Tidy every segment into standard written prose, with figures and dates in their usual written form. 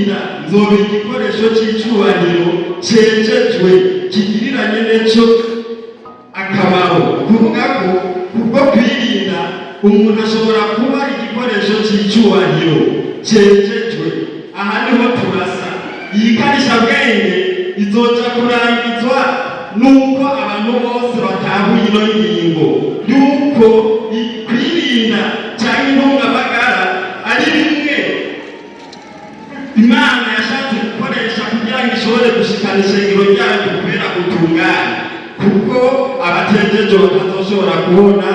kwirinda nzoba igikoresho cy'icubahiro cejejwe, kigiriranye neco akamaro. Kuvuga ko kubwo kwirinda umuntu ashobora kuba igikoresho cy'icubahiro cejejwe. Aha niho turasa. Iyi karishabwenge izoja kurangizwa nuko abantu bose batahuye ino ngingo yuko kwirinda cyangwa intungamagara ari bimwe Imana yashatse gukoresha kugira ngo ishobore gushikana ishengero ryayo kubera gutungana, kuko abatejeje batazoshobora kubona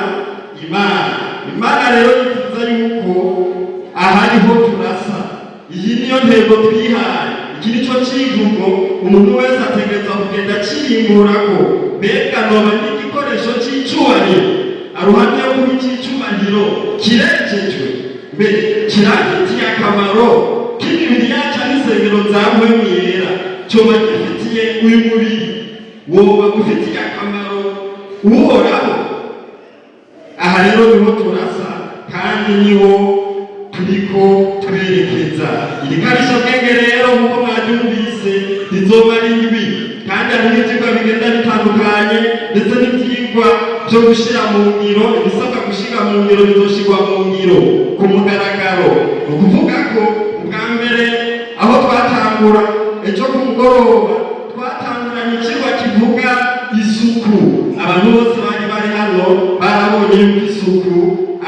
Imana. Imana rero yifuza yuko aha ariho turasa. Iyi niyo ntego twihaye, iki nico civugo umuntu wese ategerezwa kugenda acirimburako: mbega noba n'igikoresho c'icubahiro? Aruhande yo kuba ic'icubahiro, kirejejwe? Mbe kirafitiye akamaro k'imibiri yacu n'insengero za Mpwemu Yera? Coba gifitiye uyu mubiri, woba ufitiye akamaro Uhoraho? Aha rero niho turasa kandi niho turiko twerekeza. Iri karishabwenge rero, nk'uko mwaryumvise, rizoba ari indwi, kandi hariho ivyigwa bigenda bitandukanye, ndetse n'ivyigwa vyo gushira mu ngiro. Ibisabwa gushira mu ngiro bizoshirwa mu ngiro ku mugaragaro. Ni ukuvuga ko ubwa mbere aho twatangura ejo ku mugoroba, twatanguranye icigwa kivuga isuku. Abantu bose bari bari hano barabonye yuko isuku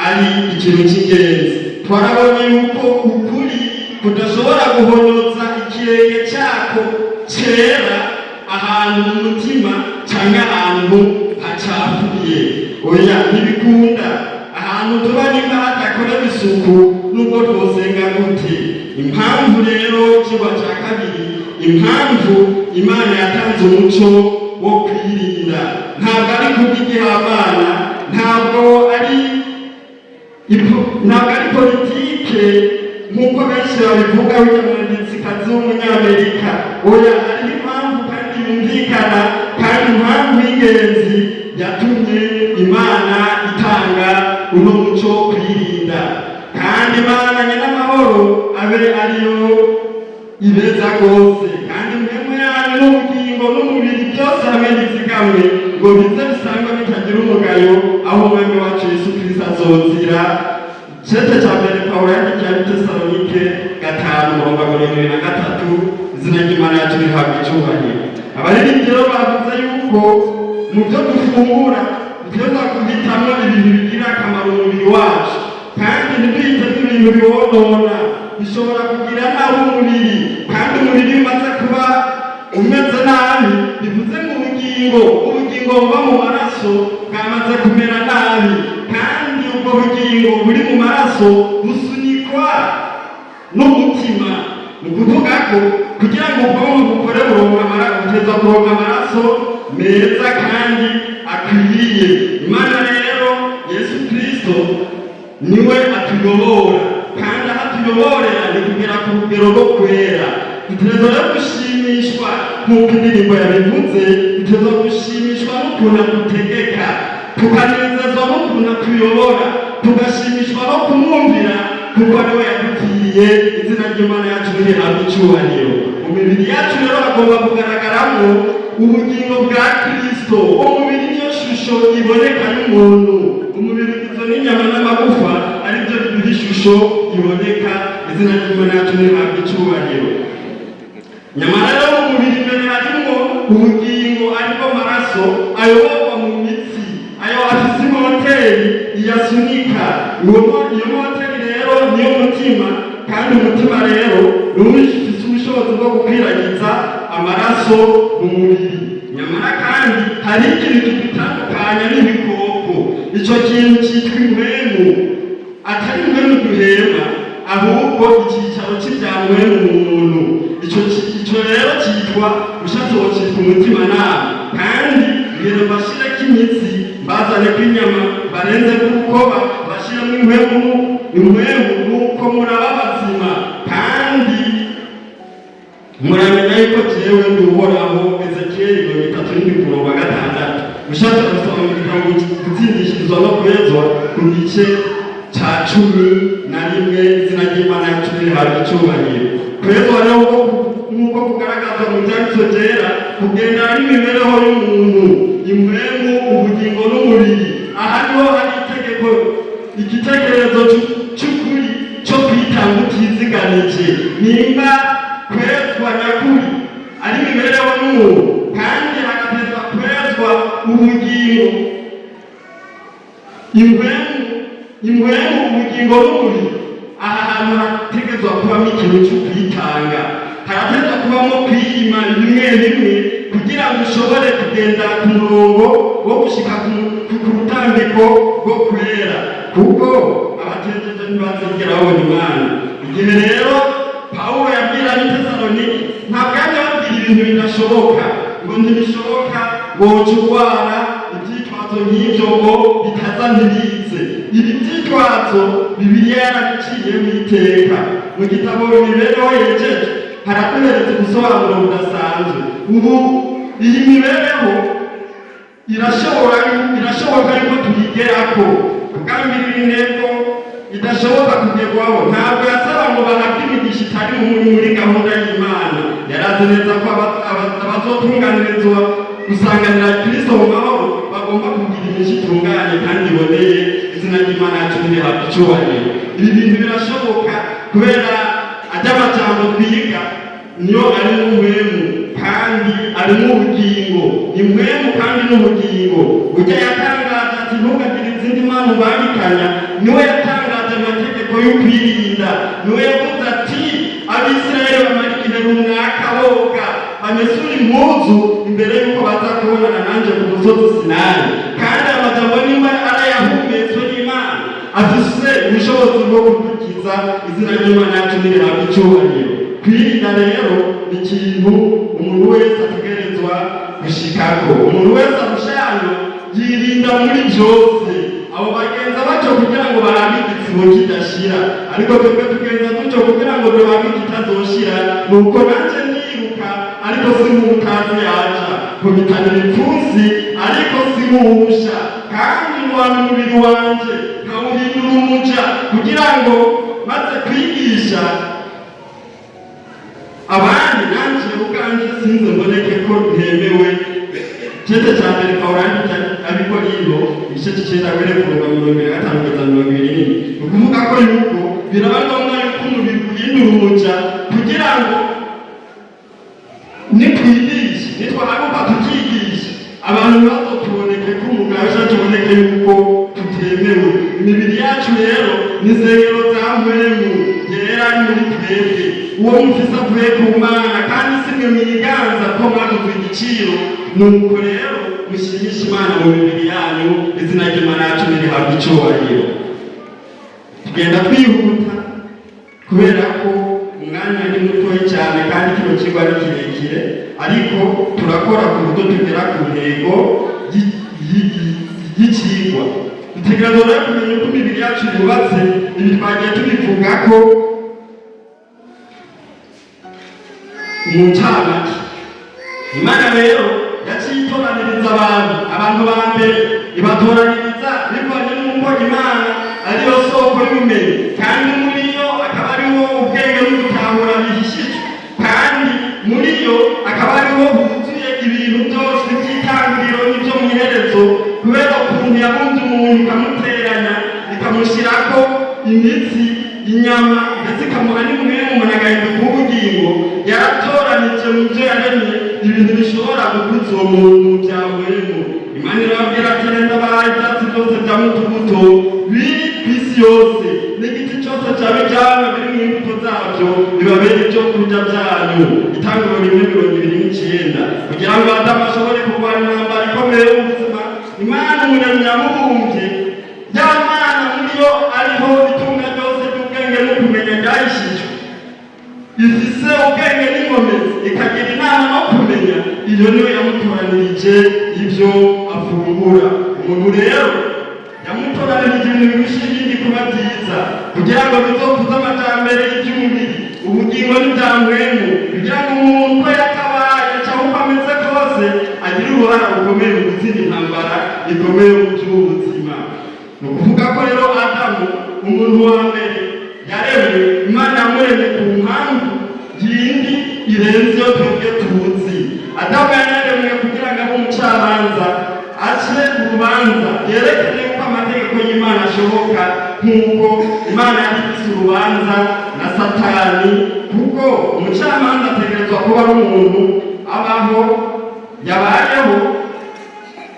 ari ikintu cy'ingenzi. Twarabonye yuko ukuri kudashobora guhonyoza ikirenge cyako cyera ahantu mu mutima cyangwa ahantu hacafuye. Oya, ntibikunda. Ahantu tuba nimba hadakorewe isuku, nubwo twosenga gute? Impamvu rero, ikigwa cya kabiri, impamvu Imana yatanze umuco wo kwirinda, ntabwo ari kubw'igihamana, ntabwo ari politike nk'uko benshi babivuga, w'umunyanditsikazi w'Umunyamerika. Oya, hariho impamvu kandi yumvikana, kandi impamvu y'ingenzi yatumye Imana itanga uno muco wo kwirinda. Kandi Imana nyenamahoro abe ariyo ibeza rwose, kandi mpwemu yanyu n'ubugingo n'umubiri byose hamwe bizigamwe, ngo bize bisangwe bitagira umugayo aho Umwami wacu Yesu Kristo azozira. Cete cya mbere Pawulo yandikiye Abitesalonike, 5, umurongo wa 73. Izina ry'Imana yacu rihabwa icyubahiro. Abaririmbyi rero bavuze yuko mu byo dufungura dutegerezwa guhitamwo ibintu bigira akamaro umubiri wacu, kandi ntiduhitemo ibintu biwonona, bishobora kugira nabi umubiri. Kandi umubiri iyo umaze kuba umeze nabi, bivuze ngo ubugingo buba mu maraso bwamaze kumera nabi. Kandi ubwo bugingo buri mu maraso busunikwa n'umutima. Ni ukuvuga ko kugira ngo ubwonko bukore, buronka amaraso, buteza kuronka amaraso meza kandi akwiriye. Imana rero, Yesu Kristo niwe atuyobora, kandi aho atuyoborera ni kugera ku rugero rwo kwera. Dutegerezwa rero gushimishwa, nk'uko indirimbo yabivuze, dutegerezwa gushimishwa n'ukuntu adutegeka, tukanezezwa n'ukuntu atuyobora, tugashimishwa no kumwumvira, kuko ariwe yadupfiriye. Izina ry'Imana yacu rihabwa icyubahiro. Mu mibiri yacu rero hagomba kugaragaramo ubugingo bwa Kristo. Umubiri niyo shusho iboneka y'umuntu. Umubiri ugizwe n'inyama n'amagufa, aribyo biduha ishusho iboneka. Izina ry'Imana yacu rihabwa icyubahiro. Nyamara rero mu mubiri imbere harimo ubugingo, aribwo maraso ayoborwa mu mitsi, ayo afise imoteri iyasunika. Iyo moteri rero niyo mutima, kandi umutima rero niwo ufise ubushobozi bwo gukwiragiza amaraso mu mubiri. Nyamara kandi hari ikintu kidutandukanya n'ibikoko. Ico kintu cyitwa impwemu, atari impwemu duhema, ahubwo icyicaro cy'ibya mpwemu mu muntu. Ico rero cyitwa, ushatse wocitwa umutimanama. Kandi ngero mbashireko imitsi, mbazaneko inyama, barenze kurukoba, bashiremo impwemu, impwemu, nuko muraba bazima, kandi muramenya yuko jewe ndi Uhoraho. Ezekiyeli 37, umurongo wa 6. Ushatse gusoma mu gitabo Gutsindishirizwa no Kwezwa, ku gice ca 11. Izina ry'Imana yacu rihabwa icyubahiro. Kwezwa rero nk'uko kugaragazwa mu Byanditswe Byera kugendana n'imibereho y'umuntu, impwemu, ubugingo n'umubiri. Aha niho hari itegeko, igitekerezo cy'ukuri cyo kwitanga utiziganije. Nimba kwezwa nyakuri ari imibereho y'umuntu, kandi hagatezwa kwezwa ubugingo, impwemu, ubugingo n'umubiri, aha hantu harategezwa kubamo ikintu cyo kwitanga, haratezwa kubamo kwiyima bimwe bimwe kugira ngo ushobore kugenda ku murongo wo gushika ku rutambiko rwo kwera, kuko abatejeje ntibazigera babona Imana. Igihe rero Pawulo yabwira ab'Itesaloniki, ntabwo yari yababwira ibintu bidashoboka, ngo ntibishoboka, ngo woca urwara, ibyitwazo nk'ibyo ngo bitaza ntibize. Ibi byitwazo Bibiliya yarabiciyemo iteka. Mu gitabo Imibereho Yejeje haraduhereza ubusobanuro budasanzwe. Ubu iyi mibereho irashoboka yuko tuyigerako. Kugambirira intego idashoboka kugerwaho, ntabwo yasaba ngo bahabwe imigisha itari muri gahunda y'Imana. Yarazi neza ko abazotunganirizwa gusanganira Kristo mu mahoro bagomba kugira imigisha itunganye kandi iboneye. Izina ry'Imana yacu ntirihabwe icyubahiro. Ibi bintu birashoboka kubera ajya amajambo twiga niyo arimo impwemu kandi arimo ubugingo, impwemu kandi n'ubugingo. Ujya yatangaje ati: "Ntugagire izindi mana ubangikanya", niwe yatangaje amategeko y'ukwirinda, niwe yavuze ati Abisirayeli bamara igihe runaka boga, bamesura impuzu imbere y'uko baza kubonana nanjye ku musozi Sinayi. Kandi aya majambo nimba arayahumetswe n'Imana, afise ubushobozi bwo kudukiza. Izina ry'Imana yacu ntirihabwe icyubahiro. Kwirinda rero ni ikintu umuntu wese ategerezwa gushikako. Umuntu wese arushanywa yirinda muri byose. Abo bagenza batyo kugira ngo barabe igitsibo kidashira, ariko twebwe tugenza dutyo kugira ngo duhabwe ikitazoshira. Nuko nanjye niruka, ariko si nk'utazi yaja nkubitana ibipfunsi, ariko si nk'uwusha, kandi ndwana umubiri wanje nkawuhindura umuja, kugira ngo maze kwigisha abandi nanje ubwanje sinze mboneke ko ntemewe. Cete cya mbere Pawulo yandika Abikorinto, igice cy'icenda, guhereye ku murongo 25 kugeza 24. Ni ukuvuga ko yuko biraba ngombwa yuko umubiri uhindura umuja kugira ngo nitwigishe, nitwahaguruka tukigisha abantu, ntibazotuboneke ko umugayo cyangwa tuboneke yuko tutemewe. Imibiri yacu rero ni insengero za Mpwemu Yera ari muri twebwe, uwo mufise avuye ku Mana, kandi si mwe mwiganza ko mwaguze igiciro. Nuko rero mushimishe Imana mu mibiri yanyu. Izina ry'Imana yacu ntirihabwe icyubahiro. Tugenda twihuta kubera ko umwanya ni mutoya cyane kandi kino kigo ari kirekire, ariko turakora ku buryo tugera ku ntego y'ikigwa. Dutegerezwa rero kumenya uko imibiri yacu yubatse. Ibi twagiye tubivuga ko mu ncamake. Imana rero yaciye itoraniriza abantu ba mbere, ibatoraniriza bivanye n'uko Imana ariyo soko y'ubumenyi, kandi muri yo akaba ariho ubwenge n'ugutahura bihishijwe, kandi muri yo akaba ariho huzuye ibintu byose by'itangiriro n'ibyo mu iherezo. Kubera ukuntu yabumbye umuntu, ikamuteranya, ikamushyirako imitsi, inyama, ndetse ikamuha n'impwemu, umuntu agahinduka ubugingo, yaratoranije mu byo yaremye ibintu bishobora gukuza uwo muntu bya mpwemu. Imana irababwira ati: "Renda bahaye ibyatsi byose bya mutubuto biri ku isi yose, n'igiti cyose cyaba ibyamwa biri mu imbuto zabyo, bibabere ibyo kurya byanyu." Itanguriro 1:29. Kugira ngo Adamu ashobore kurwana intambara ikomeye y'ubuzima, Imana Umuremyi yamubumbye, ya Mana muri yo ariho itunga ryose ry'ubwenge no kumenya ryahishijwe, ifise ubwenge n'inkomezi, ikagira inama no kumenya, iyo niyo yamutoranirije ibyo afungura. Umuntu rero yamutoranirije ibintu birusha ibindi kuba byiza kugira ngo bizokuze amajambere y'iby'umubiri, ubugingo n'ibya mpwemu, kugira ngo umuntu uko yakabaye cyangwa uko ameze kose agire uruhara rukomeye mu gutsinda intambara ikomeye mu by'ubuzima. Ni ukuvuga ko rero Adamu, umuntu wa mbere yaremwe, Imana yamuremye ku mpamvu. irenze iyo twebwe tuzi. Adamu yararemwe kugira ngo abe umucamanza, ace urubanza, yerekane yuko amategeko y'Imana ashoboka, nk'uko Imana yari ifise urubanza na Satani, kuko umucamanza ategerezwa kuba ari umuntu abaho, yabayeho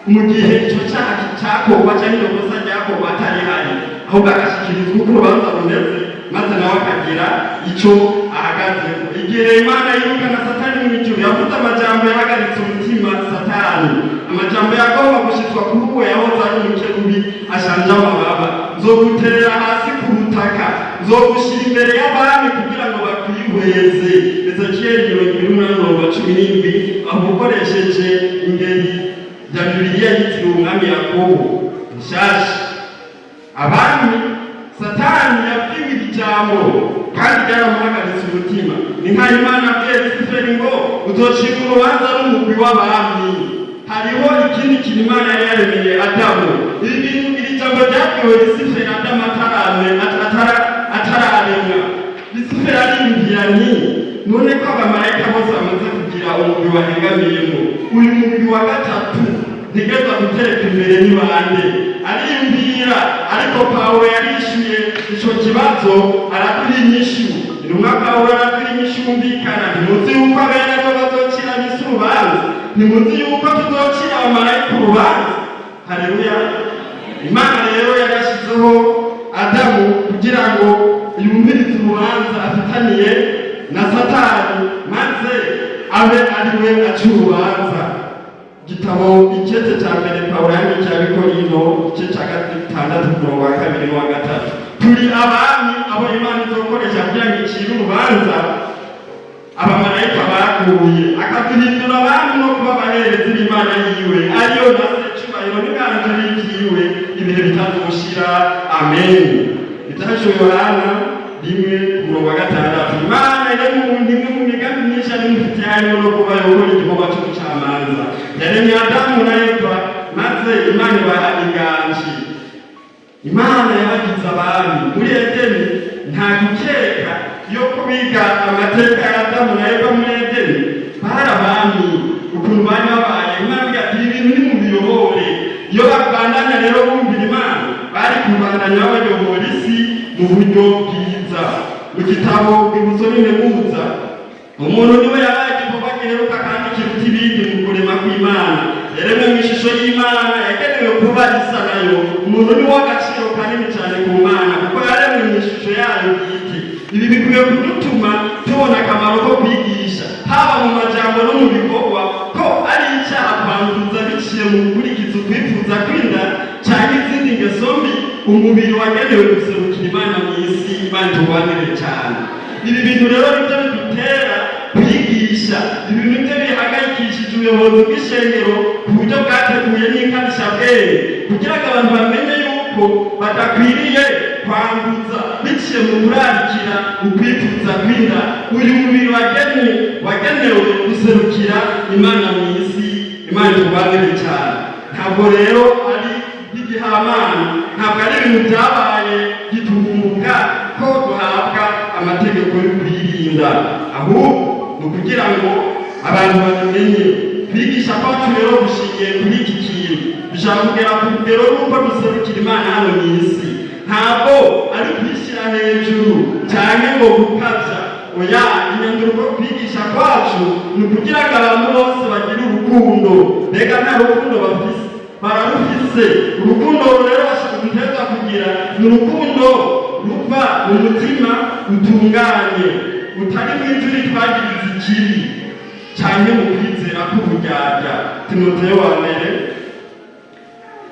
mu gihe icyo cyaha cyakorwa cyangwa iryo kosa ryakorwa atari hari, ahubwo agashyikirizwa uko urubanza rumeze, maze nawe akagira icyo ahagazeho. Igihe Imana yirukana Satani mu ijuru, yavuze amajambo yahagaritse umutima Satani, amajambo yagomba gushyitswa kuri uwo yahoze ari umukerubi ashanje amababa: "Nzoguterera hasi ku butaka, nzogushyira imbere y'abami kugira ngo bakwihweze." Ezekiyeli 28:17, aho ukoresheje ingeri ya Bibiliya yitiriwe umwami Yakobo nshasha. Abami, Satani yabwiwe iri jambo kandi ryaramuhagaritse umutima. Ni nka Imana abwiye Lusiferi ngo: "Uzocika urubanza n'umugwi w'abami." Hariho ikindi kintu Imana yari yaremeye Adamu. Ibi bintu, iri jambo ryabwiwe Lusiferi Adamu atararemwa. Lusiferi ariyumvira nti: "None ko abamarayika bose bamaze kugira umugwi bahengamiyemo, uyu mugwi wa gatatu ntegerezwa gutereka imbere ni bande?" Ariyumvira, ariko Pawulo yarishyuye ico kibazo, araduha inyishu. Intumwa Pawulo araduha inyishu yumvikana: "Ntimuzi yuko abera bo bazocira ab'isi urubanza? Ntimuzi yuko tuzocira abamarayika urubanza?" Haleluya! Imana rero yarashyizeho Adamu kugira ngo yumvirize urubanza afitaniye na Satani, maze abe ari we aca urubanza. Igitabo ikete cya mbere Pawulo yandikiye Abikorino, igice cya 6, ku murongo wa 2 n'uwa 3: turi abami, abo Imana izokoresha kugira ngo icire urubanza abamarayika baguye, akaduhindura abami no kuba abaherezi b'Imana yiwe, ariyo na se cubahiro n'inganzo b'ikiwe ibihe bitazoshira. Amen. Ibyahishuwe Yohana 1 ku murongo wa 6: Imana iri mu imwe mu migambi myinshi yari imufitiye, harimo no kuba yokora igikorwa cy'ubucamanza. Yaremye Adamu na Eva, maze Imana ibaha inganji. Imana yabagize abami muri Edeni. Nta gukeka yo kubiga amateka ya Adamu na Eva muri Edeni, bari abami. Ukuntu bari babaye, Imana ivuga ati: "Ibi bintu nimubiyobore." Iyo babandanya rero bumvira Imana, bari kubandanya bayobora isi mu buryo bwiza. Mu gitabo Rwibutso n'Integuza, umuntu niwe yabaye igikorwa giheruka kandi kiruta ibindi mu kurema kw'Imana. Yaremwe mu ishusho y'Imana, yagenewe kuba isa nayo. Umuntu ni w'agaciro kanini cyane ku Mana kuko yaremwe mu ishusho yayo bwite. Ibi bikwiye kudutuma tubona akamaro ko kwigisha, haba mu majambo no mu bikorwa, ko ari icyaha kwanduza biciye mu gukurikiza ukwifuza kw'inda cyangwa izindi ngeso mbi umubiri wagenewe guserukira Imana mu isi. Imana turwanire cyane. Ibi bintu rero nibyo bidutera kwigisha. Ibi bintu nibyo bihangayikishije ubuyobozi bw'ishengero, ku buryo bwateguye n'ikarishabwenge kugira ngo abantu bamenye yuko badakwiriye kwanduza biciye mu kurarikira ukwifuza kw'inda uyu mubiri wagenewe guserukira Imana mu isi. Imana turwanire cyane. Ntabwo rero ari nk'igihamana, ntabwo ari ibintu byabaye gitumbuka ko duhabwa amategeko yo kwirinda, ahubwo ni ukugira ngo abantu babimenye. Kwigisha kwacu rero gushingiye kuri iki kintu: dushaka kugera ku rugero rw'uko duserukira Imana hano mu isi. Ntabwo ari kwishyira hejuru cyane ngo gukabya, oya. Inyandiko yo kwigisha kwacu ni ukugira ngo abantu bose bagire urukundo. Mbega nta rukundo bafise? Bararufise. Urukundo rero dutegerezwa kugira ni urukundo ruva mu mutima utunganye, utari mu ijuri twagiriza ikibi cyane, mu kwizera k'uburyarya. Timoteyo wa mbere,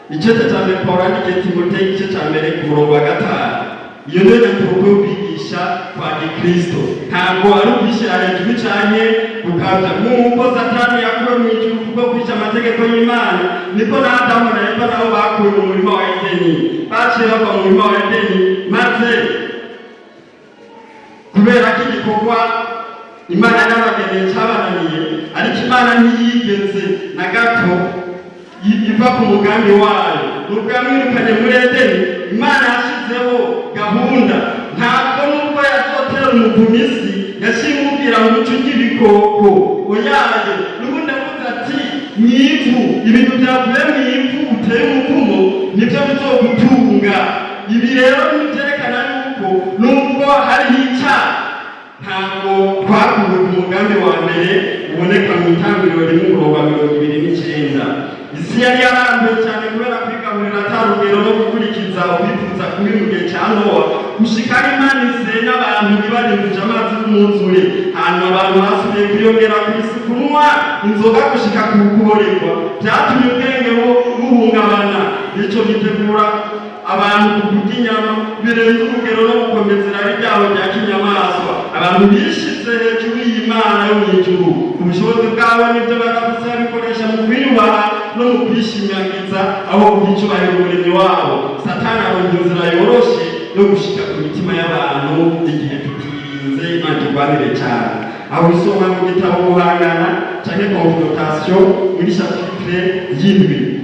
igice cya mbere Pawulo yandikiye Timoteyo, igice cya 1 ku murongo wa 5. Iyo niyo nyandiko yo kwigisha kwa gikristo. Ntabwo ari ukwishyira hejuru cyane gukabya. Nk'uko Satani yakuwe mu ijuru kubwo kwica amategeko y'Imana, niko na Adamu na Eva nabo bakuwe mu murima wa Edeni. Baciye bava mu murima wa Edeni, maze kubera ko igikorwa Imana yabageneye cyabananiye, ariko Imana ntiyigeze na gato iva ku mugambi wayo. Nubwo yamwirukanye muri Edeni, Imana yashyizeho gahunda. Ntabwo nubwo yazotera umuvumo isi, yaciye imubwira ngo uce urya ibikoko. ibikoko. Oyaye, n'ubundi avuze ati mu ivu, ibintu byavuye mu ivu uteye umuvumo nibyo bizogutunga. Ibi rero ni byerekana yuko nubwo hariho icyaha, ntabwo twakuwe ku mugambi wa mbere uboneka mu Itanguriro 1 umurongo wa 29. Isi yari yaranduye cyane kubera kwigaburira ata rugero no gukurikiza ukwifuza kubi mu gihe cya Nowa, gushika aho Imana isenya abantu ntibarinduje amazi y'umwuzure. Hanyuma abantu basubiye kwiyongera ku isi. Kunywa inzoga gushika ku kuborerwa byatumye ubwenge buhungabana. Bityo bitegura abantu ku kurya inyama birenze urugero no gukomeza irari ryabo rya kinyamaswa. Abantu bishize hejuru y'Imana yo mu ijuru. Ubushobozi bwabo nibyo baravuze babikoresha mu kwiyubaha no mu kwishimagiza aho guha icyubahiro Umuremyi wabo. Satani aronka inzira yoroshe yo gushika ku mitima y'abantu igihe tutirinze. Imana turwanire cyane. Aho usoma mu gitabo Guhangana canke Confrontation muri chapitre y'7.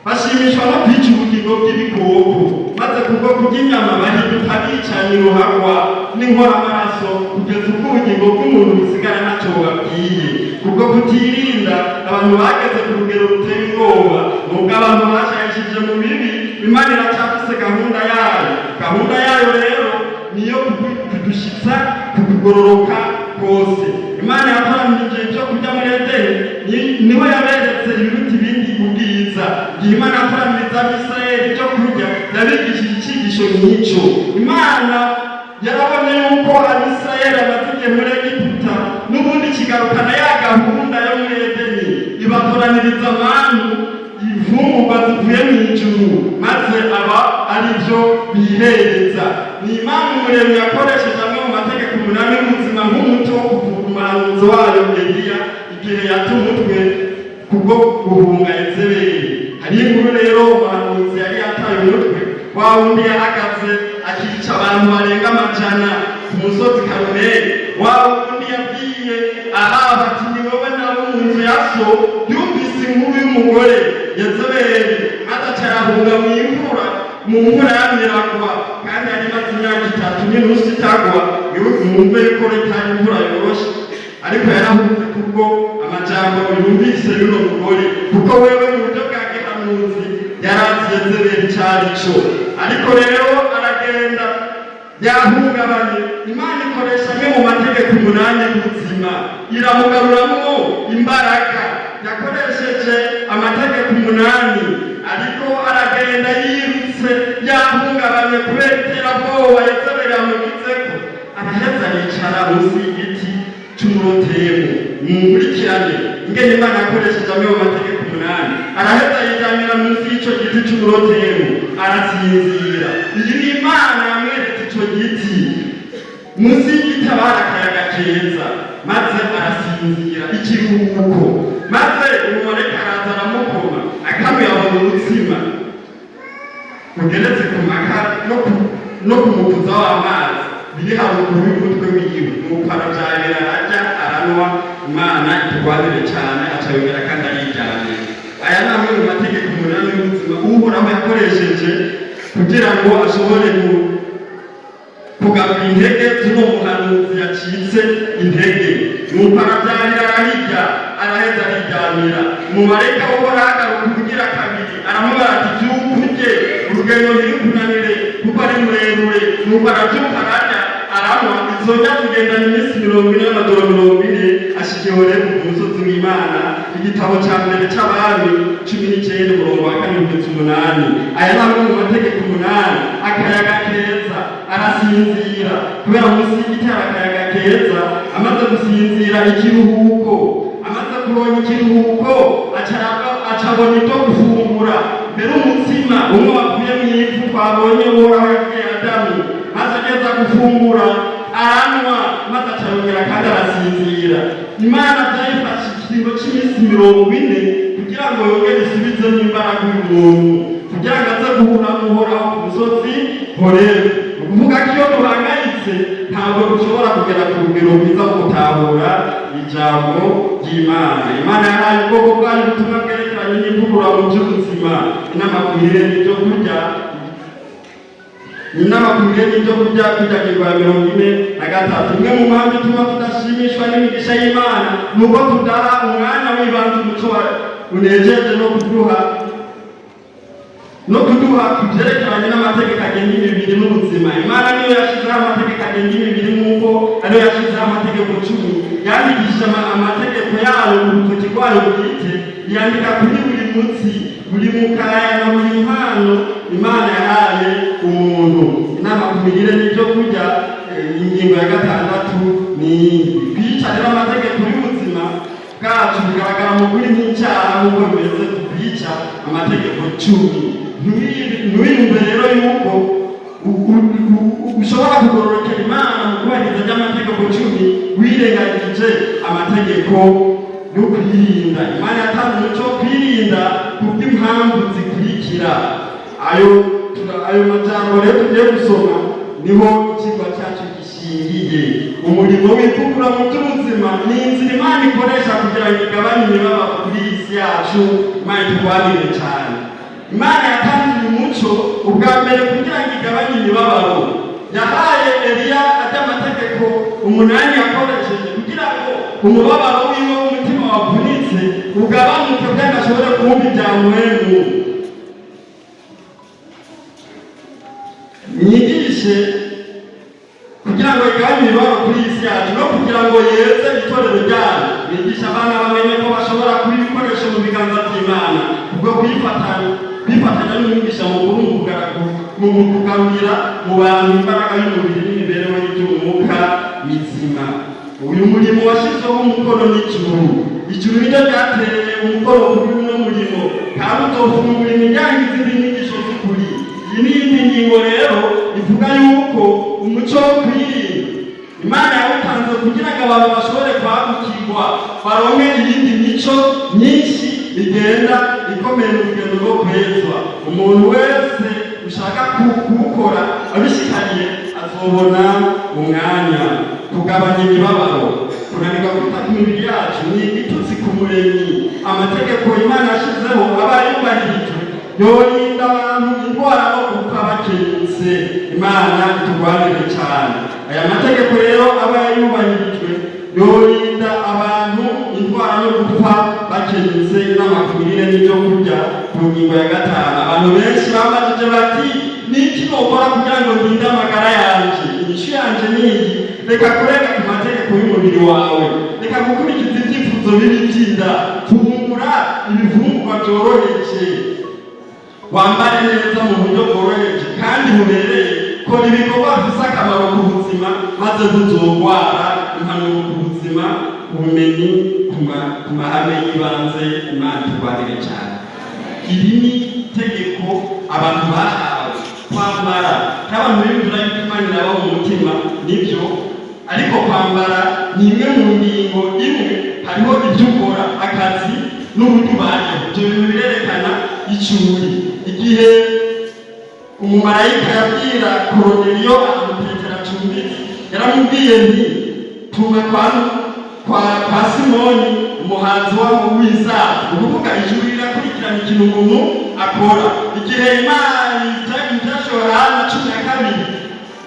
Bashimishwa no kwica ubugingo bw'ibikoko, maze kubwo kurya inyama bahinduka abicanyi ruharwa n'inkoramaraso, kugeza ubwo ubugingo bw'umuntu busigara ntacyo bubabwiye. Kubwo kutirinda, abantu bageze ku rugero ruteye ubwoba. Nubwo abantu bashayishije mu bibi, Imana iracyafise gahunda yayo. Gahunda yayo rero niyo kudushitsa ku kugororoka kose. Imana yatoranije ibyo kurya muri Edeni, niho yaberetse ibiruta ibindi ubwiza. Igihe Imana yatoraniriza Abisirayeli ibyo kurya, yabigishije icyigisho nk'icyo. Imana yarabonye yuko Abisirayeli bamaze igihe muri Egiputa, n'ubundi kigarukana ya gahunda yo muri Edeni, ibatoraniriza amanu, imfungurwa zivuye mu ijuru, maze aba ari byo bihereza. Ni Imana Umuremyi yakoresheje amwe mu mategeko umunani y'ubuzima nk'umuti wo kuvura umuhanuzi wayo Eliya igihe yata umutwe kubwo guhunga Yezebeli. Hari inkuru rero, umuhanuzi yari yataye umutwe, wa wundi yahagaze akica abantu barenga amajana ku musozi Karumeli, wa wundi yabwiye Ahabu ati: "Ni wowe nabo mu nzu ya so." Yumvise inkuru y'umugore Yezebeli, maze aca arahunga mu imvura, mu mvura yamiragwa, kandi yari imaze imyaka 3 n'inusu itagwa. Mwumve yuko itari imvura yoroshe, ariko yarahunze kubwo amajambo yumvise y'uno mugore, kuko wewe mu buryo bwa gihanuzi yarazi Yezebeli icari co. Ariko rero aragenda yahungabanye. Imana ikoresha amwe mu mategeko umunani y'ubuzima, iramugaruramwo imbaraga. Yakoresheje amategeko umunani, ariko aragenda yirutse, yahungabanye kubera iterabwoba Yezebeli yamugizeko. Araheza yicara munsi y'igiti c'umurotemu. Munkurikirane ingene Imana yakoresheje amwe mu mategeko umunani. Araheza yiryamira munsi y'ico giti c'umurotemu, arasinzira. Iyi ni Imana yamweretse ico giti. Munsi y'igiti haba hari akayaga keza, maze arasinzira ikiruhuko. Maze umumarayika araza aramukoma, akamuyabona umutsima ugeretse ku makara no ku mukuza w'amazi biri haruguru y'umutwe wiwe. Nuko aravyabira, ararya, aranywa. Imana itugwanire cyane. Aca yongera kandi ariryamira. Aya ni amwe mu mategeko umunani y'ubuzima Uhoraho yakoresheje kugira ngo ashobore kugarura intege z'uno muhanuzi yacitse intege. Nuko aravyarira, arabirya, araheza ariryamira. Umumarayika w'Uhoraho agaruka kugira kabiri, aramubwira ati: "Vyuka urye, urugendo ntirukunanire kuko ari rurerure." Nuko aravyuka, ararya, aranywa. Izo ndya zigendana iminsi 40 n'amajoro 40, ashika i Horebu ku musozi w'Imana. Igitabo ca mbere c'Abami 19 umurongo wa 4 kugeza 8. Aya ni amwe mu mategeko umunani: akayaga keza, arasinzira kubera munsi y'igiti hari akayaga keza. Amaze gusinzira ikiruhuko, amaze kuronka ikiruhuko, acabona ibyo gufungura mbere, umutsima umwe wavuye mu ivu twabonye Uhoraho yabwiye Adamu. Maze ageza gufungura, aranywa, maze acayongera kandi arasinzira. Imana byayifashe ikiringo cy'iminsi 40 kugira ngo yongere isubizemo imbaraga uyu muntu, kugira ngo aze guhura n'Uhoraho ku musozi Horebu. Ni ukuvuga ko iyo duhangayitse, ntabwo dushobora kugera ku rugero rwiza rwo gutahura ijambo ry'Imana. Imana yahaye ubwoko bwayo ubutumwa bwerekeranye n'ivugurura mu by'ubuzima, inama ku mirire n'ibyo kurya, inama ku mirire n'ibyo kurya, kwitagirwa ya 43. Imwe mu mpamvu ituma tudashimishwa n'imigisha. imigisha y'Imana ni uko tudaha umwanya w'ibanze umuco unejeje no kuduha ku byerekeranye n'amategeko agenga imibiri n'ubuzima. Imana niyo yashyizeho amategeko agenga imibiri, nk'uko ariyo yashyizeho amategeko 10. Yandikishije amategeko yayo mu rutoki rwayo bwite, yandika kuri buri mutsi, buri mukaya na buri mpano Imana yahaye umuntu. Inama ku mirire n'ibyo kurya, ingingo ya gatandatu ni iyindi. Kwica rero amategeko y'ubuzima bwacu bigaragara mu kuri nk'icyaha, nk'uko bimeze ku kwica amategeko 10. Ntiwiyumve rero yuko ushobora kugororokera Imana mu kubahiriza ry'amategeko 10 wirengagije amategeko yo kwirinda. Imana yatanze umuco wo kwirinda kubw'impamvu zikurikira. Ayo majambo rero tugiye gusoma niho ikigwa cyacu gishingiye. Umurimo w'ivugurura mu by'ubuzima ni inzira Imana ikoresha kugira ngo igabanye imibabaro kuri iyi si yacu. Imana itugwanire cyane. Imana yatanze uyu muco ubwa mbere kugira ngo igabanye imibabaro. Yahaye Eliya ajya amategeko 8 yakoresheje kugira ngo umubabaro wiwe w'umutima wavunitse ugabanuke, kugira ngo ashobore kumva ibya mpwemu. Mwigishe kugira ngo igabanye imibabaro kuri iyi si yacu no kugira ngo yeze itorero ryayo. Bigisha abana bamenye ko bashobora kuba ibikoresho mu biganza by'Imana kubwo kwifatanya n'umwigisha mukuru mu kugarurira mu bantu imbaraga y'umubiri n'imibereho y'iby'umwuka mizima. Uyu murimo washyizweho umukono n'ijuru. Ijuru niryo ryatereye umukono kuri uno murimo, kandi uzofungura imiryango izindi nyigisho z'ukuri. Iyi ni iyindi ngingo rero ivuga yuko umuco wo kwirinda Imana yawutanze kugira ngo abantu bashobore kwagukirwa, baronke iyindi mico myinshi igenda ikomeye mu rugendo rwo kwezwa. Umuntu wese ushaka kuwukora abishikariye azobona umwanya. Kugabanya imibabaro. Kunanirwa kwita ku mibiri yacu ni igitutsi ku Muremyi. Amategeko Imana yashyizeho aba yubahirijwe yorinda abantu indwara no gupfa bakenyutse. Imana itugwanire cyane. Aya mategeko rero aba yubahirijwe yorinda abantu indwara no gupfa bakenyutse. Inama ku mirire n'ibyo kurya ku ngingo ya gatanu. Abantu benshi bambajije bati: "Ni iki nokora kugira ngo ndinde amagara yanje?" Inyishu yanje ni iyi: reka kurenga ku mategeko y'umubiri wawe, reka gukurikiza ibyifuzo bibi by'inda, fungura ibifungurwa byoroheje, wambare neza mu buryo bworoheje kandi bubereye, kora ibikorwa bifise akamaro ku buzima, maze ntuzogwara. Impanuro ku buzima, ubumenyi ku mahame y'ibanze. Imana itugwanire cyane. Iri ni itegeko abantu bahawe kwambara. Nk'abantu biyumvira yuko Imana iraba mu mutima, nibyo, ariko kwambara ni imwe mu ngingo imwe. Hariho ibyo ukora, akazi n'uburyo ubayeho. Ibyo bintu birerekana icyo uri. Igihe umumarayika yabwira Koroneliyo ahantu Petero acumbitse, yaramubwiye nti: "Tuma kwa Simoni umuhanzi w'izahabu." Ni ukuvuga ijuru rirakurikirana ikintu umuntu akora. Igihe Imana ibyashe Yohana 12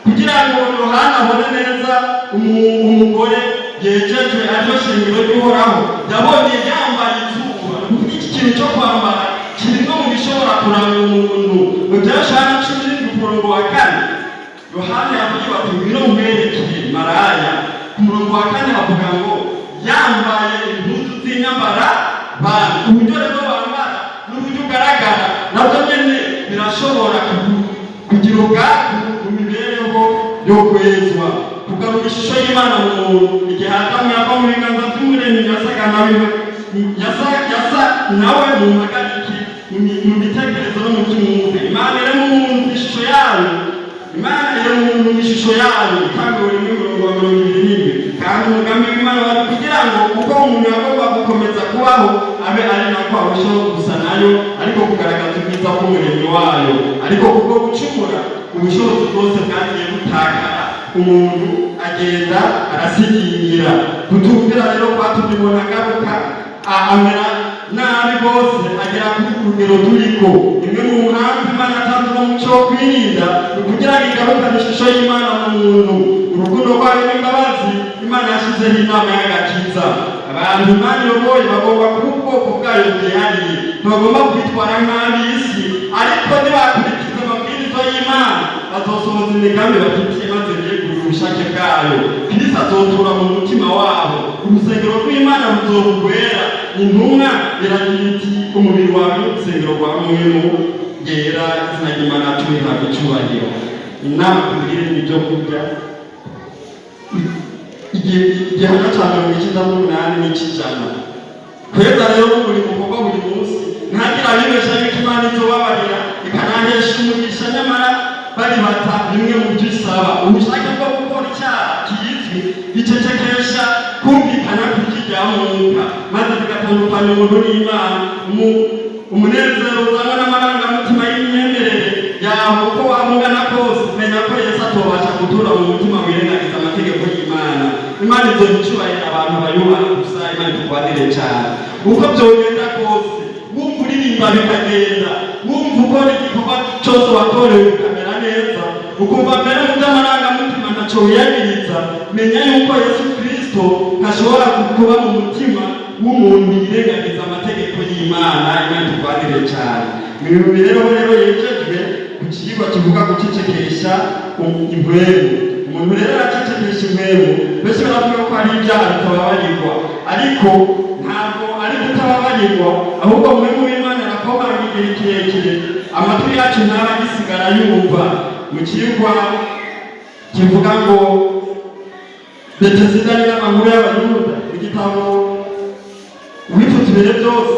kugira ngo Yohana abone neza umugore yejejwe, ariryo shingiro ry'Uhoraho, yabonye yambaye izuba. Ni ukuvuga iki kintu cyo kwambara kiri no mu bishobora kuranga umuntu. Mu bya Yohana 17 ku murongo wa 4, Yohana yavuye bati: "Ngwino nkwereke maraya." Ku murongo wa 4 havuga ngo yambaye impuzu z'inyambara bantu. Uburyo rero wambara n'uburyo ugaragara nabyo nyene birashobora kugira ubwaku mu mibereho yo kwezwa. Kugarura ishusho y'Imana mu muntu. Igihe Adamu yava mu biganza by'Umuremyi, yasaga nawe, yasa nawe mu mpagarike, mu mitekerereze no mu by'umwuka. Imana irema umuntu mu ishusho yayo. Imana irema umuntu mu ishusho yayo, Itanguriro 1 umurongo wa 27. Kandi umugambi w'Imana wari kugira ngo uko umuntu yagomba gukomeza kubaho abe ari nako arushaho gusa nayo, ariko kugaragaza ubwiza bw'Umuremyi wayo. Ariko kubwo gucumura, ubushobozi bwose bwagiye butakara, umuntu agenda arasigingira. Kutumvira rero kwatumye umuntu agaruka amera nabi rwose, agera kuri rugero turiko. Imwe mu mpamvu Imana yatanze uno muco wo kwirinda ni ukugira ngo igarukane ishusho y'Imana mu muntu, urukundo rwayo n'imbabazi. Imana yashyizeho inama y'agakiza. Abantu Imana iyoboye bagomba kuba ubwoko bwayo bwihariye, ntibagomba kwitwara nk'ab'isi, ariko nibakurikiza amabwiriza y'Imana bazosohoza imigambi bafitiye maze biyegurire ubushake bwayo. Kristo azotura mu mutima wabo, urusengero rw'Imana ruzoba urwera. Intumwa iragira iti: "Umubiri wawe ni urusengero rwa Mpwemu Yera." Izina ry'Imana tubihabwa icyubahiro. Inama ku mirire n'ibyo kurya, igihe igihano cya 98 n'icy'ijana. Kweza rero n'umurimo ukorwa buri munsi. Ntagira abibesha yuko Imana izobabarira ikanahesha umugisha nyamara baribata bimwe mu byo isaba. Ubushake bwo gukora icyaha kizwi gicecekesha kumvikana kw'ijwi rya Mwuka, maze bigatandukanya umuntu n'Imana. Umunezero uzanwa n'amarangamutima y'imyemerere yawe, uko waba ungana kose, menya ko Yesu atobasha gutura mu mutima wirengagiza amategeko y'Imana. Imana izoha icubahiro abantu bayubaha gusa. Imana itugwanire cyane. Uko byogenda kose, wumva uririmba bikagenda, wumva ukora igikorwa cyose watorewe bikamera neza, ukumva mbere mu by'amarangamutima ntacyo wiyagiriza, menya yuko Yesu Kristo ntashobora kuba mu mutima w'umuntu yirengagiza amategeko y'Imana. Imana itugwanire cyane. Mu mibereho rero yejejwe ku kigwa kivuga gucecekesha impwemu. Umuntu rero aracecekesha impwemu. Benshi baravuga ko ari ibyaha bitababarirwa, ariko ntabwo ari kutababarirwa, ahubwo Mpwemu w'Imana arakomanga igihe kirekire, amatwi yacu ntaba agisigara yumva. Mu kigwa kivuga ngo Betesida n'amakuru y'Abayuda, igitabo Uwifutse Ibihe Byose,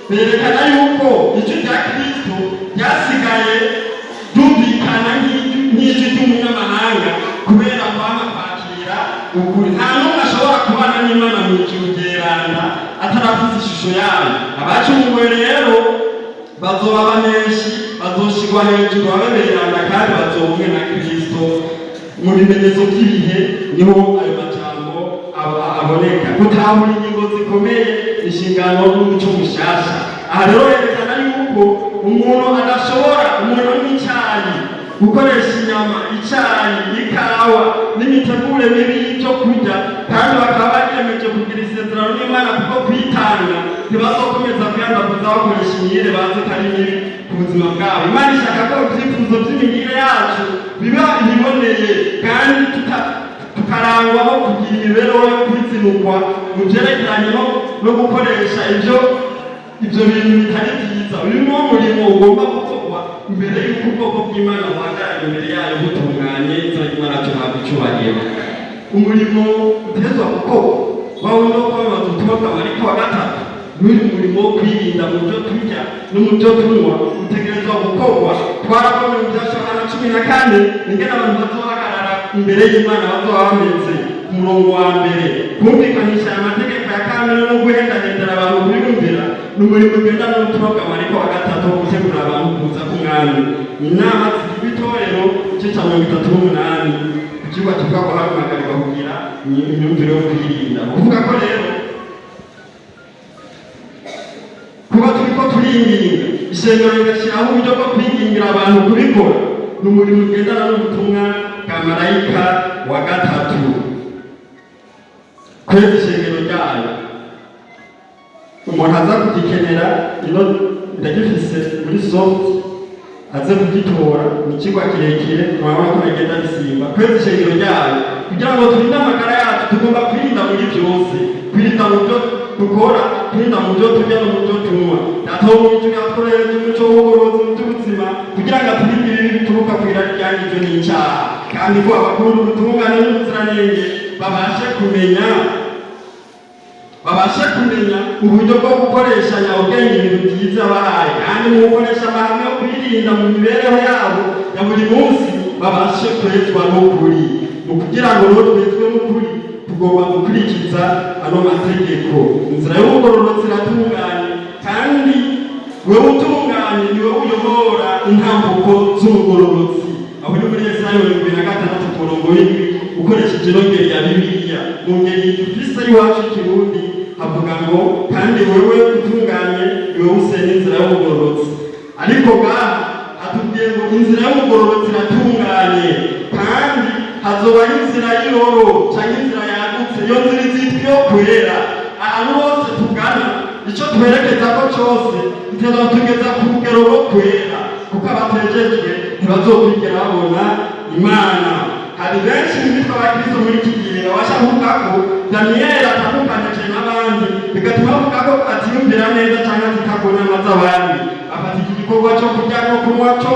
berekana yuko ijwi rya Kristo ryasigaye ryumvikana nk'ijwi ry'umunyamahanga kubera kwama kwakira ukuri. Nta n'umwe ashobora kubana n'Imana mu ijuru ryeranda ataravuze ishusho yayo. Abacunguwe rero bazoba baneshi, bazoshigwa hejuru babe beranda, kandi bazoba umwe na Kristo. Mu bimenyetso by'ibihe niho ayo majambo aboneka. Gutahura ingingo zikomeye, inshingano n'umuco mushasha. Aha rero yerekana yuko umuntu adashobora, umuntu n'icyayi, gukoresha inyama, icyayi, ikawa n'imitegure mibi y'ibyo kurya, kandi bakaba bakiyemeje kugira isezerano n'Imana kuko kwitanga ntibazokomeza kwiyandavuza bakoresha imirire bazi ko ari mibi ku buzima bwabo. Imana ishaka ko ibyifuzo by'imirire yacu biba ibiboneye, kandi tukarangwa no kugira imibereho yo kwizinukwa mu byerekeranye no gukoresha ibyo bintu bitari byiza. Uyu ni wo murimo ugomba gukorwa mbere y'uko ubwoko bw'Imana buhagarara imbere yayo butunganye. Izina ry'Imana tuhabwa icyubahiro. Umurimo utezwa gukorwa wawe no kwamamaza ubutumwa bwa marayika wa gatatu n'uyu murimo wo kwirinda mu byo turya no mu byo tunywa utegerezwa gukorwa. Twarabonye mu bya Yohana 14 ingene abantu bazohagarara imbere y'Imana bazoba bameze. Ku murongo wa mbere, kumvikanisha aya mategeko ya kamere no guhendahendera abantu kuyumvira ni umurimo ugenda n'ubutumwa bwa marayika wa gatatu wo gutegura abantu kuza k'Umwami. Inama zigirwa itorero, igice cya 38, ku kibuga kivuga ko hamagarirwa kugira imyumvire yo kwirinda. Kuvuga ko rero kuba turiko turinginga, ishengero rigashyiraho uburyo bwo kwingingira abantu kubikora, ni umurimo ugendana n'ubutumwa bwa marayika wa gatatu. Kweza ishengero ryayo, umuntu aza kugikenera, ino ndagifise muri soft, aze kugitora. Ni ikigwa kirekire, murabona ko bigenda bisimba. Kweza ishengero ryayo, kugira ngo turinde amagara yacu, tugomba kwirinda muri byose: kwirinda mu byo dukora, kwirinda mu byo turya no mu byo tunywa. Data wo mu ijuru yatwohereje umuco w'ubugorozi mu by'ubuzima kugira ngo aturinde ibibi bituruka ku irari ryangijwe n'icyaha, kandi ko abakunda ubutungane n'ubuziranenge babashe kumenya uburyo bwo gukoreshanya ubwenge ibintu byiza bahaye, kandi mu gukoresha amahame yo kwirinda mu mibereho yabo ya buri munsi babashe kwezwa n'ukuri. Mu kugira ngo rero twezwe n'ukuri, tugomba gukurikiza ano mategeko. Inzira y'ubugororotsi iratunganye, kandi wewe utunganye ni wowe uyobora intambuko z'umugororotsi. Aho ni muri Yesaya 76 ku murongo w'indwi, ukoresheje ino ngeri ya Bibiliya. Mu ngeri dufise y'iwacu y'ikirundi havuga ngo: "Kandi wewe utunganye ni wowe usenya inzira y'ubugororotsi." Ariko ngaha hatubwiye ngo inzira y'ubugororotsi iratunganye, kandi hazobaho inzira y'iroro cyangwa inzira yagutse. Iyo nzira izitwa iyo kwera. Ahantu hose tugana, icyo twerekeza ko cyose biteza tugeza ku rugero rwo kwera, kuko abatejejwe ntibazokwigera babona Imana. Hari benshi mu bitwa abakristo muri iki gihe babasha kuvuga ko Daniyeli atandukanije n'abandi, bigatuma bavuga ko atiyumvira neza cyangwa atita ku nama z'abandi. Afata iki gikorwa cyo kurya no kunywa cyo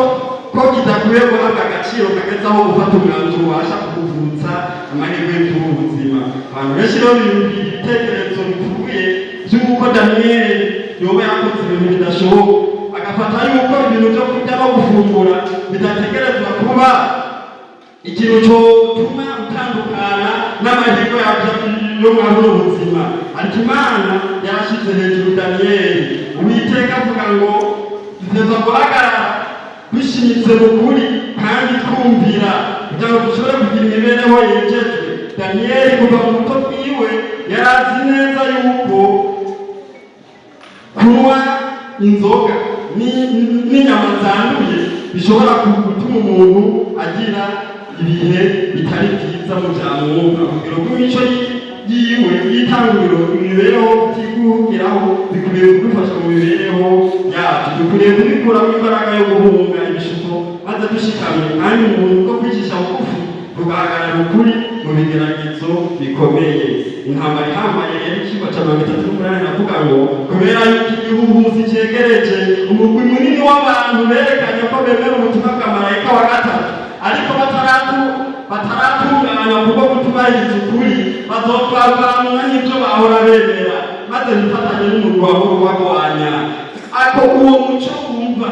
ko kidakwiye guhabwa agaciro kageze aho gufata umwanzuro ubasha kukuvutsa amahirwe y'ubu buzima. Abantu benshi rero biyumvira ibitekerezo bipfuye by'uko Daniyeli yoba yakoze ibintu bidashoboka, agafata yuko ibintu byo kurya no gufungura bidategerezwa kuba ikintu cyotuma utandukana n'amahirwe yo muri buno buzima. Ariko Imana yarashyize hejuru Daniyeli. Uwiteka avuga ngo dutegerezwa guhagarara dushimitse mu kuri kandi twumvira, kugira ngo dushobore kugira imibereho yejejwe. Daniyeli kuva mu buto bwiwe yari azi neza yuko kunywa inzoga n'inyama zanduye bishobora gutuma umuntu agira ibihe bitari byiza mu bya mwuka. Urugero rw'imico yiwe y'itanguriro, imibereho kutiguhugiraho bikwiriye kudufasha mu mibereho yacu. Dukwiriye kubikuramo imbaraga yo guhunga ibishuko, maze dushikamye kandi umuntu bwo kwicisha bugufi, tugahagarara ukuri mu bigeragezo bikomeye. Intambara ihambaye rero, icigwa ca 38, navuga ngo kubera yuko igihuhusi cegereje, umugwi munini w'abantu berekanye ko bemera ubutumwa bwa marayika wa gatatu, ariko bataratunganywa kubwo kutubahiriza ukuri, bazotwavanwa n'ibyo bahora bemera, maze bifatanye n'umugwi wahora ubagwanya. Ako uwo muco wumva,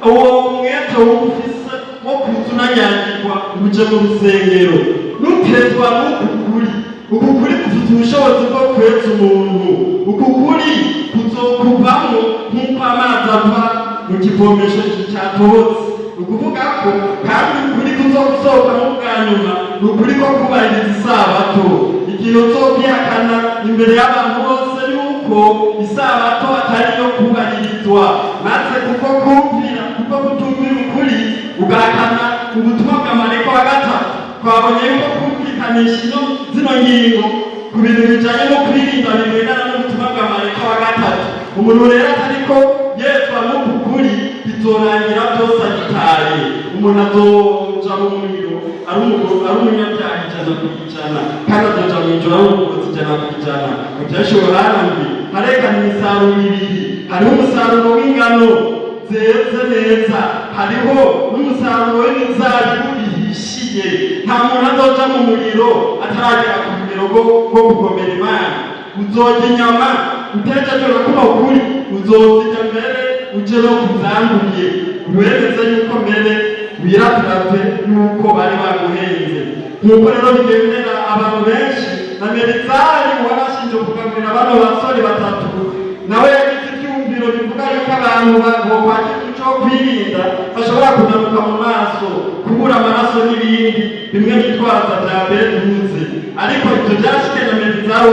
uwo mwete wumva ufise wo kuza unanyagirwa ngo uje mu rusengero, nutezwa n'uku kuri. Uku kuri gufite ubushobozi bwo kweza umuntu. Uku kuri kuzokuvamo nk'uko amazi ava mu kivomesho cyatobotse. Ni ukuvuga ko kandi ukuri kuzogusohokamo bwa nyuma ni ukuri ko kubahiriza isabato. Igihe uzokwihakana imbere y'abantu bose yuko isabato atari iyo kubahirizwa, maze kuko kumvira, kuko kutumvira ukuri, ugahakana ubutumwa bwa marayika wa gatatu. Twabonye yuko kumvikanisha ino zino ngingo ku bintu bijanye no kwirinda bigendana n'ubutumwa bwa marayika wa gatatu. Umuntu rero atariko yezwa n'uku kuri, bizorangira byose agitaye. Umuntu azoja mu muriro ari umunyabyaha 100%, kandi azoja mu ijuru ari umugororotsi 100%. Mu Vyahishuriwe Yohana 7 harekana imisaruro ibiri: hariho umusaruro w'ingano zeze neza, hariho n'umusaruro w'imizabibu bihishiye. Nta muntu azoja mu muriro ataragera ku rugero rwo kugomera Imana. Uzorya inyama utejejwe na kuno kuri, uzozirya mbere uje no kuzanduye, wemeze yuko mbere wiratirate yuko bari baguhenze. Nk'uko rero bigendera abantu benshi, na Merizari warashinje kugaburira bano basore batatu, nawe yagize ibyumviro bivuga yuko abantu bokwakira umuco wo kwirinda bashobora kunanuka mu maso, kubura amaraso n'ibindi bimwe bitwaza bya beduze. Ariko ibyo byashikiye na Merizari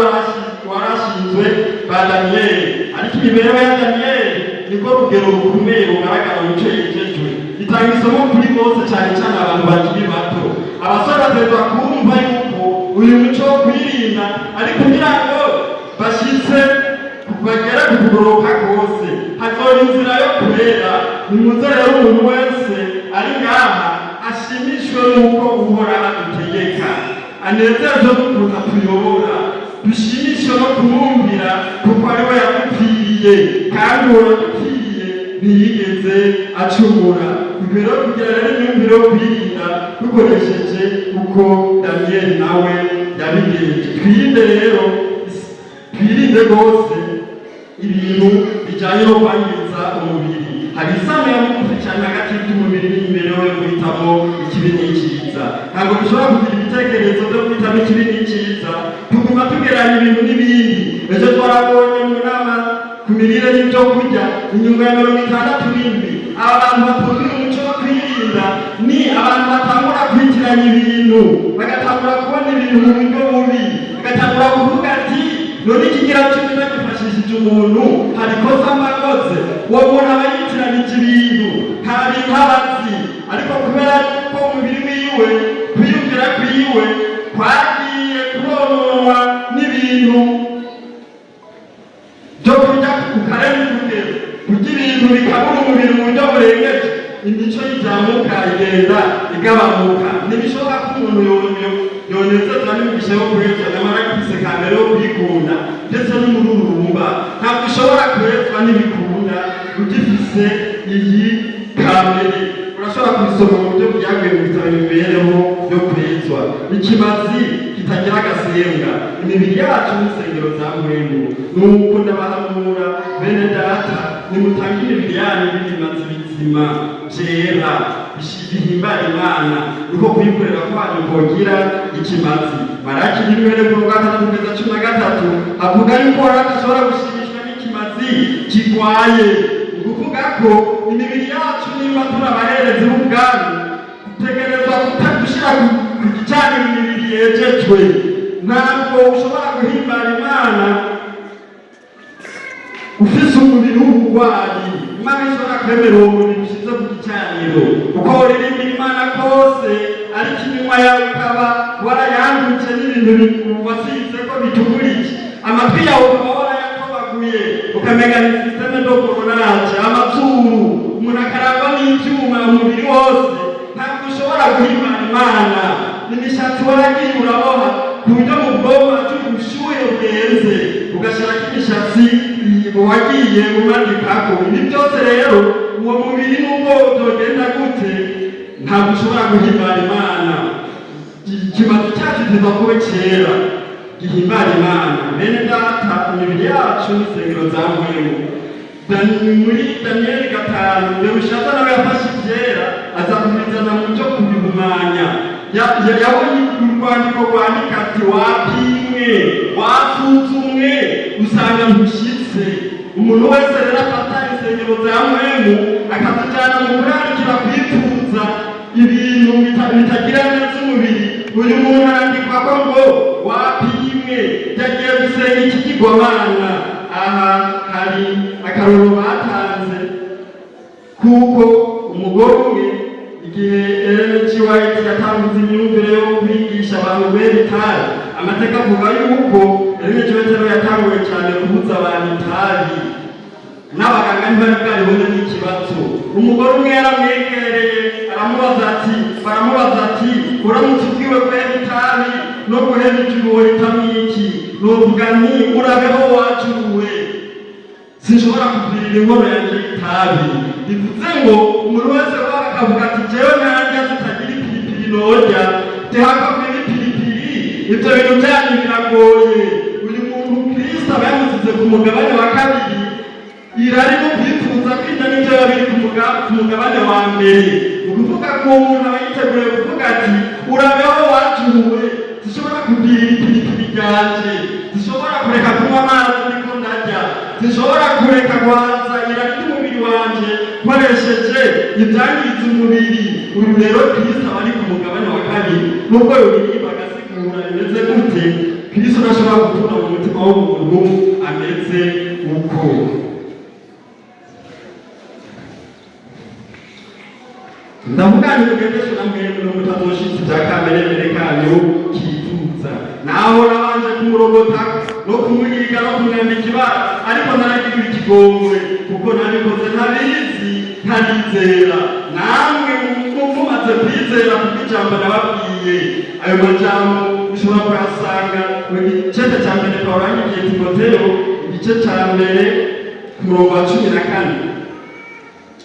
warashinzwe ba Daniyeli. Ariko imibereho ya Daniyeli niko rugero rukomeye rugaragara mu cyo yejejwe. Itanga isomo kuri bose, cyane cyane abantu bakiri bato. Abasore bategerezwa kumva yuko uyu muco wo kwirinda ari kugira ngo bashyitse bagere ku kugoroka kose, hazoba inzira yo kurera. Nimuze rero, umuntu wese ari ngaha ashimishwe n'uko Uhoraho adutegeka, anezerwe n'ukuntu atuyobora, dushimishwe no kumwumvira, kuko ari we yadupfiriye, kandi uwo yadupfiriye ntiyigeze acumura. Rero kugira rero imyumvire yo kwirinda dukoresheje uko Daniyeli nawe yabigenje. Twirinde rero, twirinde rwose ibintu bijyanye no kwangiza umubiri. Hari isano ya bugufi cyane hagati y'umubiri n'imibereho yo guhitamo ikibi n'icyiza. Ntabwo dushobora kugira ibitekerezo byo guhitamo ikibi n'icyiza tuguma tugeranya ibintu n'ibindi. Ejo twarabonye mu nama ku mirire n'ibyo kurya, inyungu ya 67. Aba bantu batumvira umuco wo kwirinda ni abantu batangura kwitiranya ibintu, bagatangura kubona ibintu mu buryo bubi, bagatangura kuvuga ati: "None ikigira cumi bagifashishije umuntu, hari ikosa mbakoze?" Uwo muntu aba yitiranije ibintu, nta bintu aba azi. Ariko kubera ko umubiri wiwe, kwiyumvira kwiwe kwagiye kurononwa. buryo burengeje, imico y'izamuka igenda igabanuka. Ntibishoboka ko umuntu yonezezwa n'imigisha yo kwezwa nyamara afise kamere yo kwikunda ndetse n'umururumba. Ntabwo ushobora kwezwa n'ibikunda ugifise iyi kamere. Urashobora kubisoma mu buryo byaguye mu bitabo imibereho yo kwezwa. Ikimazi kitagira agasembwa, imibiri yacu n'insengero za Mpwemu. Nuko ndabahanura, bene data, nimutange imibiri yanyu n'ibimazi bizima vyera bihimbara Imana, niko kuyikorera kwanyu kogira ikimazi. Maraki 1:6-13 avuga yuko adashobora gushimishwa n'ikimazi kigwaye. Ni ukuvuga ko imibiri yacu, nimba turi abaherezi b'ubwami, dutegerezwa gushyira ku gicaniro imibiri yejejwe. Ntabwo ushobora guhimbara Imana ufise umubiri w'uburwayi. Imana ishobora kwemera uwo mubiri ushize ku gicaniro, uko uririmbira Imana kose, ariko iminwa yawe ikaba warayanduje n'ibintu wasize ko bitumurije, amatwi yawe ukaba warayatobaguye, ukamenga ni système de bourdonnage, amazuru umuntu akarangwa n'ivyuma umubiri wose, ntabwo ushobora guhimbara Imana. Imishatsi waragiye uraboha ku buryo mu bwonko ubushyuhe burenze, ugashyirako imishatsi wagiye umanikako. Ibi byose rero, uwo mubiri nubwo byogenda gute, ntabwo ushobora guhimbara Imana. Ikimazi cyacu kiza kuba cyera gihimbara Imana. Bene data, imibiri yacu n'insengero za Mpwemu. Muri Daniyeli 5, Berushaza nawe yafashe ibyera aza kubizana mu byo kubihumanya. Yabonye urwandiko rwandika ati: "Wapimwe, wasuzumwe, usanga ntushyitse." Umuntu wese rero afata insengero za Mpwemu akazijyana mu kurarikira kwipfuza ibintu bitagira neza umubiri, uyu muntu arandikwa ko ngo wapimwe, yagiye gusenga ikigirwamana. Aha hari akarorero batanze, kuko umugore umwe, igihe Ellen G. White yatanguza imyumvire yo kwigisha abantu guheba itabi, amateka avuga yuko Ellen G. White rero yatanguye cyane kubuza abantu itabi, n'abaganga ntibari bwaribone n'ikibazo. Umugore umwe yaramwegereye aramubaza ati, baramubaza ati: "Uramutse ubwiwe guheba itabi no guheba ijuru, wohitamwo iki?" Novuga nti: "Urabeho wajuruwe, sinshobora kugirira inkono yanjye y'itabi." Bivuze ngo umuntu wese waba akavuga ati: "Jewe nanjye zitagira ipiripiri norya tehakakwiba ipiripiri, ibyo bintu byanyu biragoye." Uyu muntu Kristo aba yamusize ku mugabane wa kabiri. Irari no kwifuza kwinda n'ibyo biba biri ku mugabane wa mbere. Ni ukuvuga ko uwo muntu aba yiteguye kuvuga ati: "Urabeho wajuwe, zishobora kugira ipiripiri ryanje, zishobora kureka kunywa amazi ndiko ndarya, zishobora kureka guhaza irari ry'umubiri wanje nkoresheje ibyangiza umubiri." Uyu rero Kristo aba ari ku mugabane wa kabiri. Nubwo yoririmba agasigura bimeze gute, Kristo ntashobora gutura mu mutima w'umuntu ameze uko. Ndavuga nti: mugendeshe na Mpwemu, no mutazoshitsa ibya kamere kanyu kifuza. Naho nabanje kumurogota no kumuhiga no kumwambika ibara, ariko naragiriwe ikigongwe kuko nabikoze ntabizi, ntarizera. Namwe mumaze kwizera kuko ijambo nababwiye, ayo majambo ushobora kuyasanga mu gice cya mbere Pawulo yandikiye Timoteyo, igice cya mbere ku murongo wa 14.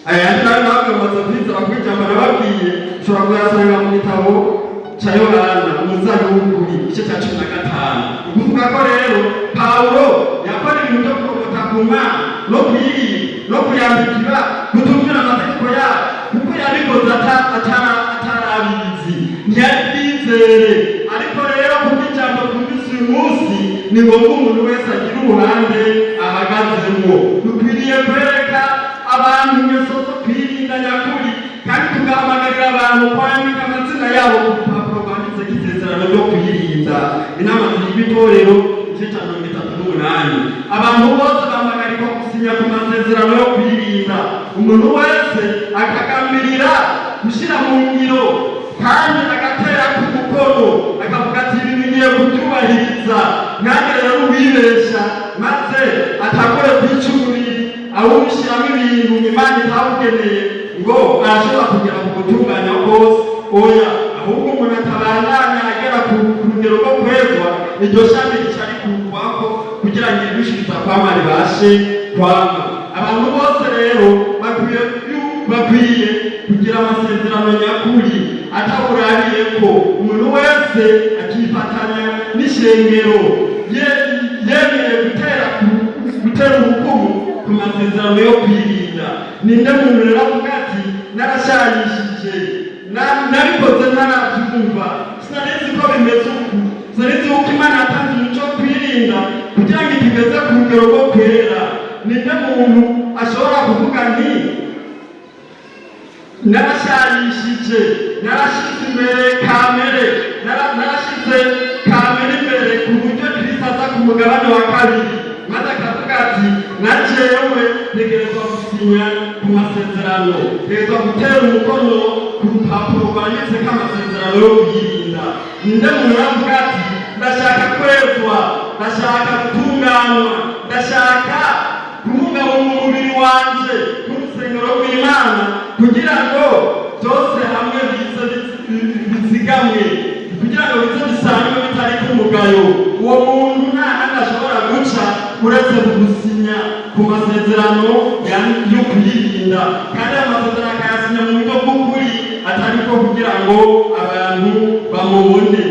Aya yandi nayo nawe mumaze kwizera kuko ijambo nababwiye, ushobora kuyasanga mu gitabo cya Yohana umuzabibu w'ukuri, igice cya 15. Ni ukuvuga ko rero Pawulo yakora ibintu byo kurogota ku Mana no kuyirinda no kuyambikira kutumvira amategeko yayo, kuko yabikoze atarabizi, ntiyari bwizere. Ariko rero kuko ijambo twumvise uyu munsi, ni ngombwa umuntu wese agira uruhande ahagazemo. Dukwiriye kwereka abantu ingeso zo kwirinda nyakuri, kandi tugahamagarira abantu kwandika amazina yabo ku rupapuro rwanditseko isezerano ryo kwirinda. Inama zigirwa itorero, igice cya 38. Abantu bose bahamagarirwa gusinya ku masezerano yo kwirinda, umuntu wese akagambirira gushyira mu ngiro kandi agatera ku mukono, akavuga ati: "Ibi ngiye kubyubahiriza." Ntihagire rero uwibesha maze atangure kwica umubiri awushyiramo ibintu Imana itawugeneye. ngo arashobora kugera ku gutunganya bwose. Oya, ahubwo umuntu atabandanya agera ku rugero rwo kwezwa, iryo shami rica rikurwako kugira ngo irirushiriza kwama ribashe kwama. Abantu bose rero bakwiye kugira amasezerano nyakuri atawurabiye ko umuntu wese akifatanya n'ishengero yemeye gutera ubukumu ku masezerano yo kwirinda. Ninde muntu rero avuga ati: "Narashayishije, nabikoze ntarabyumva, sinarizi ko bimeze uku, sinarizi uko Imana yatanze umuco wo kwirinda kugira ngo itugeze ku rugero rwo kwera"? Ninde muntu ashobora kuvuga nti: "Narashayishije, narashize imbere kamere, narashize kamere imbere", ku buryo Kristo aza ku mugabane wa kabiri maze akavuga ati: "Na jewe ntegerezwa gusinya ku masezerano, ntegerezwa gutera umukono ku rupapuro rwanditseko amasezerano yo kuyirinda"? Ninde muntu aravuga ati: "Ndashaka kwezwa, ndashaka gutunganywa, ndashaka kubungabunga umubiri wanje nk'urusengero rw'Imana kugira ngo byose hamwe bize bizigamwe, kugira ngo bize bisanzwe bitari k'umugayo"? Uwo muntu nta handi ashobora guca uretse gusinya ku masezerano yo kuyirinda, kandi ayo masezerano akayasinya mu buryo bw'ukuri, atari ko kugira ngo abantu bamubone.